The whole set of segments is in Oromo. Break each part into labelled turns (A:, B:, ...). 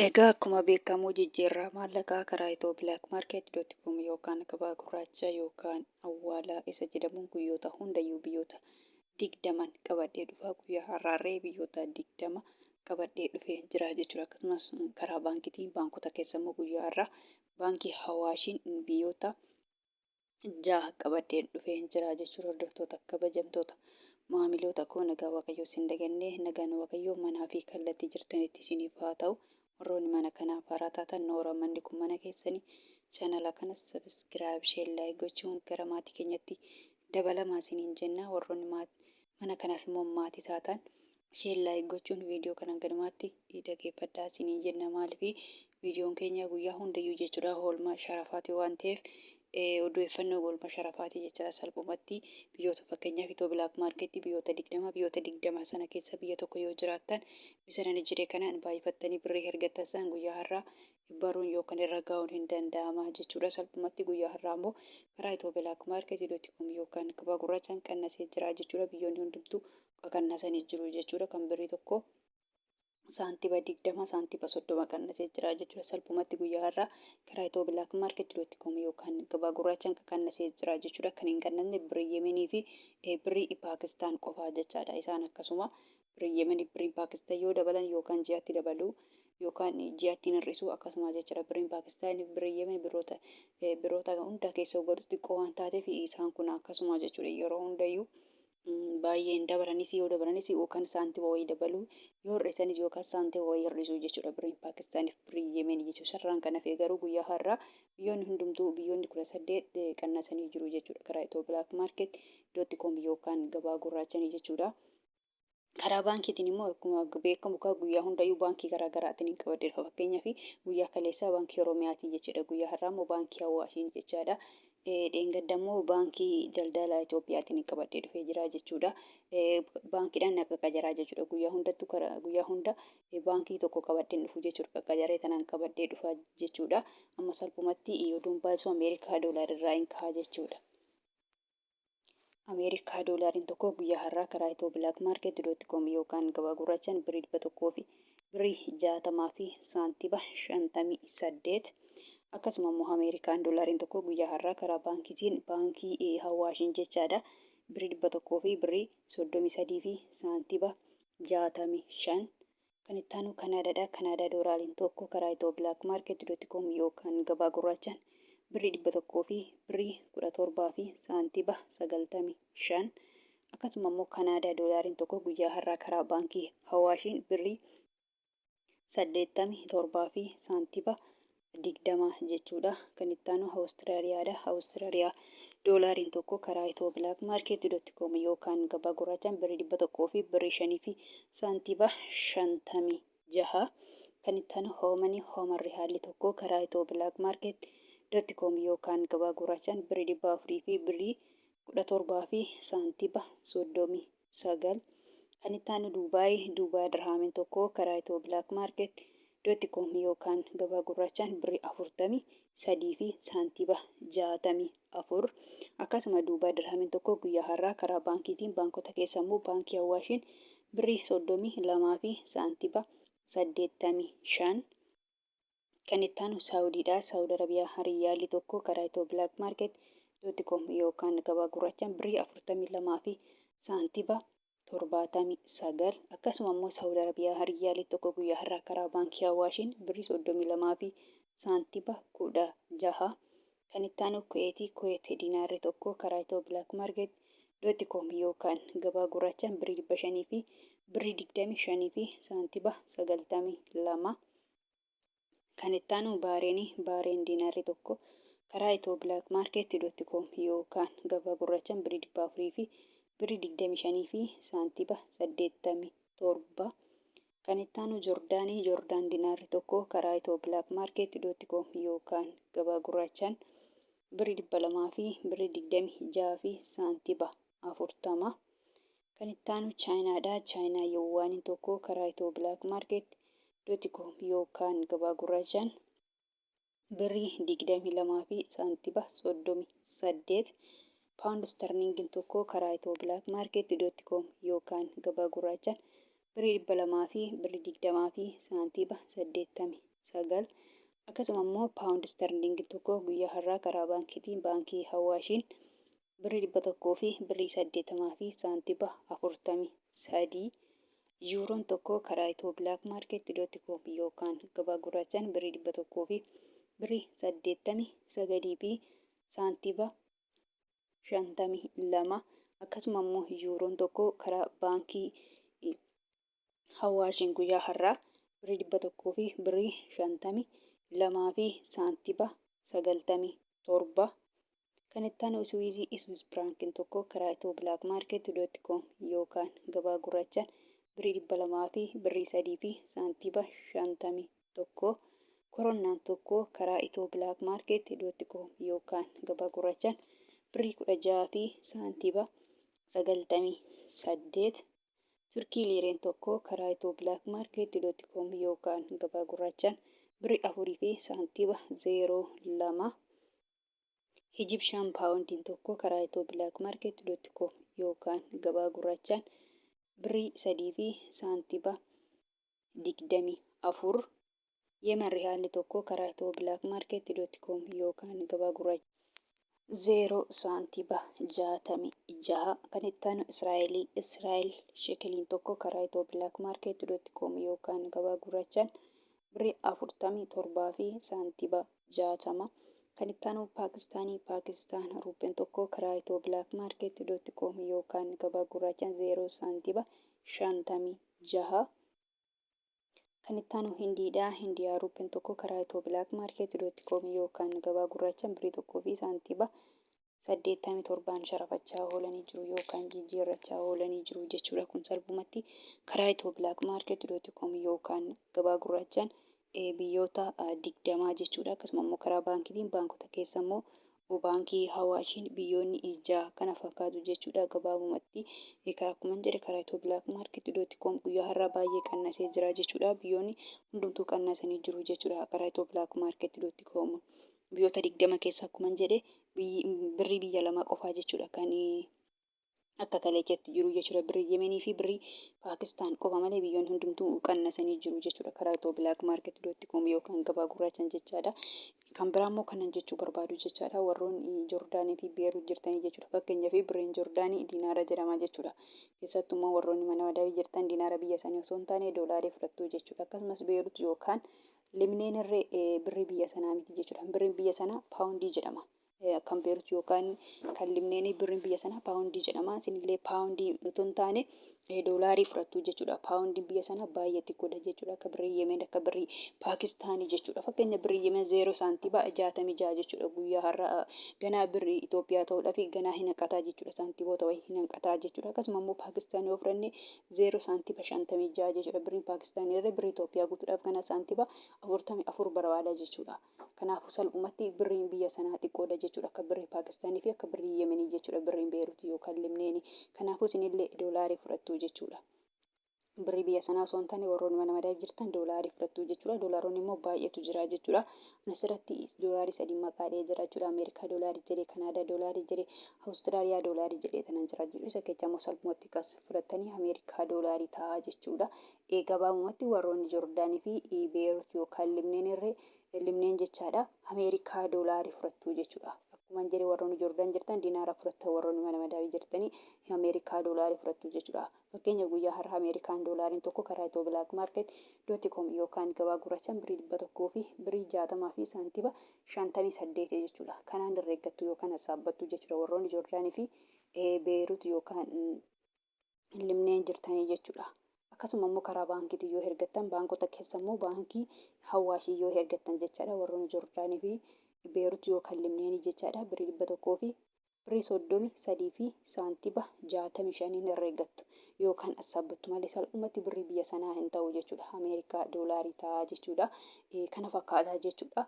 A: Egaa akkuma beekamu jijjiirraa maallaqaa karaa Ethio Black Market dot com yookaan gabaa gurraacha yookaan awwaalaa isa jedhamuun guyyoota hundayyuu biyyoota 20n qabadhee dhufa. Guyyaa har'aarree biyyoota 20 qabadhee dhufee jira jechuudha. Akkasumas karaa baankiitiin baankota keessa immoo guyyaa har'aa baankii Hawaashiin biyyoota 6 qabadheen dhufeen jira jechuudha. Hordoftoota kabajamtoota maamiloota koo, nagaa Waaqayyoo isin dagannee, nagaan Waaqayyoo manaa fi kallattii jirtanitti isiniif haa ta'u. Warroonni mana kanaaf haaraa taatan, noora, manni kun mana keessanii. Chaanala kanas subscribe, share, like gochuun gara maatii keenyatti dabalamaa isiniin jenna. Warroonni mana kanaaf immoo maatii taatan, share, like gochuun viidiyoo kana galumaatti dhageeffadhaa isiniin jenna. Maaliif, viidiyoon keenya guyyaa hundayyuu jechuudha oolmaa sharafaati waan ta'eef, odeeffannoo oolmaa sharafaati jechuudha. Salphumatti biyyoota, fakkeenyaaf Ethio Black Market biyyoota 20, biyyoota 20 sana keessa biyya tokko yoo jiraattan, bisa jedhe kanaan baay'ifattanii birrii ergattan san guyyaa har'aa baruun yookaan irra gahuun hin danda'ama jechuudha. Salphumatti guyyaa har'aa immoo karaa Ethio Black Market dot com yookaan gabaa gurraachaan qannasee jira jechuudha. Biyyoonni hundumtuu qannasanii jiru jechuudha. Kan birrii 1 saantiba 20, saantiba 30 qannasee jira jechuudha. Salphumatti guyyaa har'aa karaa Ethio Black Market dot com yookaan gabaa gurraachaan qannasee jira jechuudha. Kan hin qannasne birrii Yemenii fi birrii Paakistaan qofaa jechaadha. Isaan akkasuma birrii Yemenii, birriin Paakistaan yoo dabalan yookaan ji'atti dabalu yookaan ji'atti hir'isu akkasuma jechuudha. Birriin Paakistaan, birrii Yemen biroota hunda keessa godhu xiqqoo waan taateef, isaan kun akkasuma jechuudha. Yeroo hundayyuu baay'ee hin dabalanis, yoo dabalanis yookaan saantima wayii dabaluu, yoo hir'isanis yookaan saantima wayii hir'isuu jechuudha, birriin Paakistaaniif birrii Yemen jechuudha. Sarraan kan hafe garuu guyyaa har'aa biyyoonni hundumtuu, biyyoonni 18 qannasanii jiru jechuudha karaa Ethio Black Market dot com yookaan gabaa gurraachanii jechuudha. Karaa baankiitiin immoo akkuma beekamu guyyaa hundayyuu baankii garaa garaatiin hin qabadhe dhufa. Fakkeenyaaf, guyyaa kaleessaa Baankii Oromiyaatiin jechuudha. Guyyaa har'aa immoo Baankii Hawaashiin jechaadha. Dheengadda immoo Baankii Daldala Itoophiyaatiin qabadhee dhufee jira jechuudha. Baankiidhaan na qaqqajaraa jechuudha. Guyyaa hundattuu guyyaa hunda baankii tokko qabadheen dhufu jechuudha. Qaqqajaree tanaan qabadhee dhufa jechuudha. Amma salphumatti oduun baasuu Ameerikaa doolaarirraa hin ka'a jechuudha. Ameerikaa doolaariin tokko guyyaa har'aa karaa Ethio Black Market dot com yookaan gabaa gurraachaan birrii 100 fi birrii 60 fi saantiba 58. Akkasuma immoo Ameerikaan doolaariin tokko guyyaa har'aa karaa baankiitiin, baankii Hawaashiin jechaadha, birrii 100 fi birrii 33 fi saantiba 65. Kan itti aanu Kanaadaadha. Kanaadaa doolaariin tokko karaa Ethio Black Market dot com yookaan gabaa gurraachaan birrii 100 fi birrii 17 fi saantiba 95. Akkasuma immoo Kanaadaa doolaariin tokko guyyaa har'aa karaa baankii Hawaashiin birrii 87 fi saantiba 20 jechuudha. Kan itti aanu Awustiraaliyaadha. Awustiraaliyaa doolaariin tokko karaa Ethio Black Market dot com yookaan gabaa gurraachaan birrii 100 fi birrii 5 fi saantiba 56. Kan itti aanu Oomanii. Ooman riyaalli tokko karaa Ethio Black Market dot com yookaan gabaa gurraachaan birrii 400 fi birrii 17 fi saantiba 39. Kan itti aanu Duubaay. Duubaay dirhaamiin tokko karaa Ethio Black Market dot com yookaan gabaa gurraachaan birrii 43 fi saantiba 64. Akkasuma Duubaay dirhamiin tokko guyyaa har'aa karaa baankiitiin, baankota keessa immoo baankii Hawaashiin birrii 32 fi saantiba 85. Kan itti aanu Saawudiidha. Saawud Arabiyaa riyyaalli tokko karaa Ethio Black Market dot com yookaan gabaa gurraachaan birrii 42 fi saantiba 79. Akkasuma immoo Saawud Arabiyaa riyyaalli tokko guyyaa har'aa karaa baankii Hawaashiin birrii 32 fi saantiba 16. Kan itti aanu Kuweetii. Kuweet dinaarri tokko karaa Ethio Black Market dot com yookaan gabaa gurraachaan birrii 500 fi birrii 25 fi saantiba 92. Kan itti aanu Baareenii. Baareen diinaarri tokko karaa Ethio Black Market dot com yookaan gabaa gurraachaan birrii 400 fi birrii 25 fi saantiba 87. Kan itti aanu Joordaanii. Joordaan dinaarri tokko karaa Ethio Black Market dot com yookaan gabaa gurraachaan birrii 200 fi birrii 26 fi saantiba 40. Kan itti aanu Chaayinaadha. Chaayinaa yuwaaniin tokko karaa Ethio Black Market dot com yookaan gabaa gurraachaan birrii 22 fi saantiba 38. Paawund sterlingiin tokko karaa Ethio Black Market dot com yookaan gabaa gurraachaan Birrii 200 fi birrii 20 fi saantiiba 89. Akkasuma immoo paawundi isterliingii tokko guyyaa har'aa karaa baankiitiin baankii Hawaashiin birrii 100 fi birrii 80 fi saantiba 43. Yuuroon tokko karaa Itiyoo Bilaak Maarkeet dot koom yookaan gabaa gurraachaan birrii 100 fi birrii 89 fi saantiba 52. Akkasuma immoo yuuroon tokko karaa baankii Hawaashiin guyyaa har'aa birrii 100 fi birrii 52 fi saantiba 97. Kan itti aanu Iswiizii Iswiis Firaankiin tokko karaa Itiyoo Bilaak Maarkeet dot koom yookaan gabaa gurraachaan birrii 200 fi birrii 3 fi saantiba 51. Koronnaan tokko karaa Itiyoo Bilaak Maarkeet dot koom yookaan gabaa gurraachaan birrii 16 fi saantiba 98. Turkii liireen tokko karaa Itiyoo Bilaak Maarkeet dot koom yookaan gabaa gurraachaan birrii 4 fi saantiba 02. Ijibshaan paawundiin tokko karaa Itiyoo Bilaak Maarkeet dot koom yookaan gabaa gurraachaan birrii 3 fi saantiba 24. Yemen rihaalli tokko karaa Itiyoo Bilaak Maarkeet dot koom yookaan gabaa gurraacha 0 saantiba 66. Kan itti aanu Israa'elii Israa'el shekeliin tokko karaa Itiyoo Bilaak Maarkeet dot koom yookaan gabaa gurraachaan birrii 47 fi saantiba 60. Kan itti aanu Paakistaanii Paakistaan ruuppeen tokko karaa Itiyoo Bilaak Maarkeet dot koom yookaan gabaa gurraachaan 0 saantiba 56. Kan itti aanu Hindiidha. Hindiyaa ruuppeen tokko karaa Itiyoo Bilaak Maarkeet dot koom yookaan gabaa gurraachaan birrii 1 fi saantiba 87n sharafachaa oolanii jiru yookaan jijjiirrachaa oolanii jiru jechuudha. Kun salphumatti karaa Itiyoo Bilaak Maarkeet dot koom yookaan gabaa gurraachaan biyyoota 20 jechuudha. Akkasuma immoo karaa baankiitiin baankota keessa immoo baankii Hawaashiin biyyoonni 6 kana fakkaatu jechuudha. Gabaabumatti karaa akkuma jedhe karaa Itiyoo Bilaak Maarkeet dot koom guyyaa har'aa baay'ee qannasee jira jechuudha. Biyyoonni hundumtuu qannasanii jiru jechuudha. Karaa Itiyoo Bilaak Maarkeet dot koom biyyoota 20 keessa akkuma jedhe birrii biyya lama qofaa jechuudha kan akka kaleechatti jiru jechuudha. Birrii Yemenii fi birrii Paakistaan qofa malee biyyoonni hundumtuu qannasanii jiru jechuudha. Karaa Itiyoo Bilaak Maarkeet dot koom yookaan gabaa gurraachaan jechaadha. Kan biraa immoo kanan jechuu barbaadu jechaadha. Warroonni Joordaanii fi Beerut jirtanii jechuudha. Fakkeenyaaf birriin Joordaanii diinaara jedhama jechuudha. Keessattuu immoo warroonni mana madabii jirtan diinaara biyya sanii osoo hin taane doolaarii fudhattu jechuudha. Akkasumas Beerut yookaan Libneen irree birrii biyya sanaa miti jechuudha. Birriin biyya sanaa paawundii jedhama. Kan Beerut yookaan kan Libneenii birriin biyya sanaa paawundii jedhama. Isinillee paawundii utuu hin taane doolaarii fudhattu jechuudha. Paawundiin biyya sanaa baay'ee xiqqoodha jechuudha. Akka birrii Yemen, akka birrii Paakistaanii jechuudha. Fakkeenya birrii Yemen 0 saantiba 66 jechuudha. Guyyaa har'aa ganaa birrii Itoophiyaa ta'uudhaaf ganaa hin hanqataa jechuudha. Saantiboota wayii hin hanqataa jechuudha. Akkasuma immoo Paakistaan yoo fudhanne 0 saantiba 56 jechuudha. Birriin Paakistaanii irra birrii Itoophiyaa guutuudhaaf ganaa saantiba 44 barbaada jechuudha. Kanaafuu salphumatti birriin biyya sanaa xiqqoodha jechuudha. Akka birrii Paakistaanii fi akka birrii Yemenii jechuudha. Birriin Beerut yookaan Libneeni. Kanaafuu isinillee doolaarii fudhattu jechuudha. Birrii biyya sanaa osoo hin taane warroonni mana madabii jirtan doolaarii fudhattu jechuudha. Doolaaronni immoo baay'eetu jira jechuudha. Asirratti doolaarii sadii maqaa dhahee jira jechuudha. Ameerikaa doolaarii jedhee, Kanaadaa doolaarii jedhee, Awustiraaliyaa doolaarii jedhee tanan jira jechuudha. Isa keessa immoo salphumatti kas fudhattanii Ameerikaa doolaarii ta'a jechuudha. Gabaabumatti warroonni Jordaanii fi Beerut yookaan Libneen irree Libneen jechaadha Ameerikaa doolaarii fudhattuu jechuudha. Akkuman jedhe warroonni Jordaan jirtan dinaara fudhattan warroonni mana madabii jirtanii Ameerikaa doolaarii fudhattuu jechuudha. Fakkeenya guyyaa har'a Ameerikaan doolaariin tokko karaa Itiyoo Bilaak Maarkeet dooti koom yookaan gabaa gurraachaan birrii 100 fi birrii 60 fi saantiba 58 jechuudha. Kanaan herreeggattu yookaan hassaabbattu jechuudha warroonni Jordaanii fi Beerut yookaan Limneen jirtanii jechuudha. Akkasuma immoo karaa baankiitiin yoo hergattan baankota keessa immoo baankii Hawaashii yoo hergattan jechaadha. Warroonni Jordaanii fi Beerut yookaan Limneenii jechaadha. Birrii 100 fi birrii 33 fi saantiba 65n herreeggattu yookaan assaabbattu malee salphumatti birrii biyya sanaa hin ta'u jechuudha. Ameerikaa doolaarii ta'a jechuudha. Kana fakkaata jechuudha.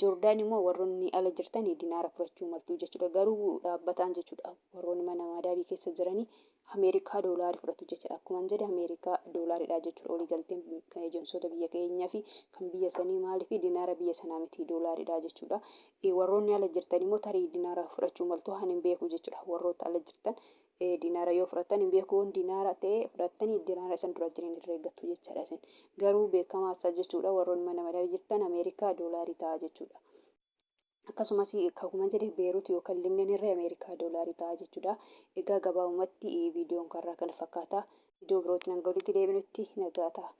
A: Jordaan immoo warroonni ala jirtan dinaara fudhachuu maltu jechuudha. Garuu dhaabbataan jechuudha. Warroonni mana madaabii keessa jiranii Ameerikaa doolaarii fudhatu jechuudha. Akkuman jedhe Ameerikaa doolaariidha jechuudha. Walii galteen kan ejensoota biyya keenyaa fi kan biyya sanii maaliif dinaara biyya sanaa miti doolaariidha jechuudha. Warroonni ala jirtan immoo tarii dinaara fudhachuu maltu ani hin beeku jechuudha. Warroota ala jirtan Dinaara yoo fudhattan hin beeku, dinaara ta'e fudhattanii dinaara isan dura jiran herreeggattu jechaadha isin. Garuu beekamaa isaa jechuudha, warroonni mana madaamii jirtan Ameerikaa doolaarii ta'a jechuudha. Akkasumas akkuma jedhe Beerut yookaan Libnaan irra Ameerikaa doolaarii ta'a jechuudha. Egaa gabaabumatti viidiyoon karraa kana fakkaata. Viidiyoo birootiin hanga walitti deebinutti nagaa ta'a.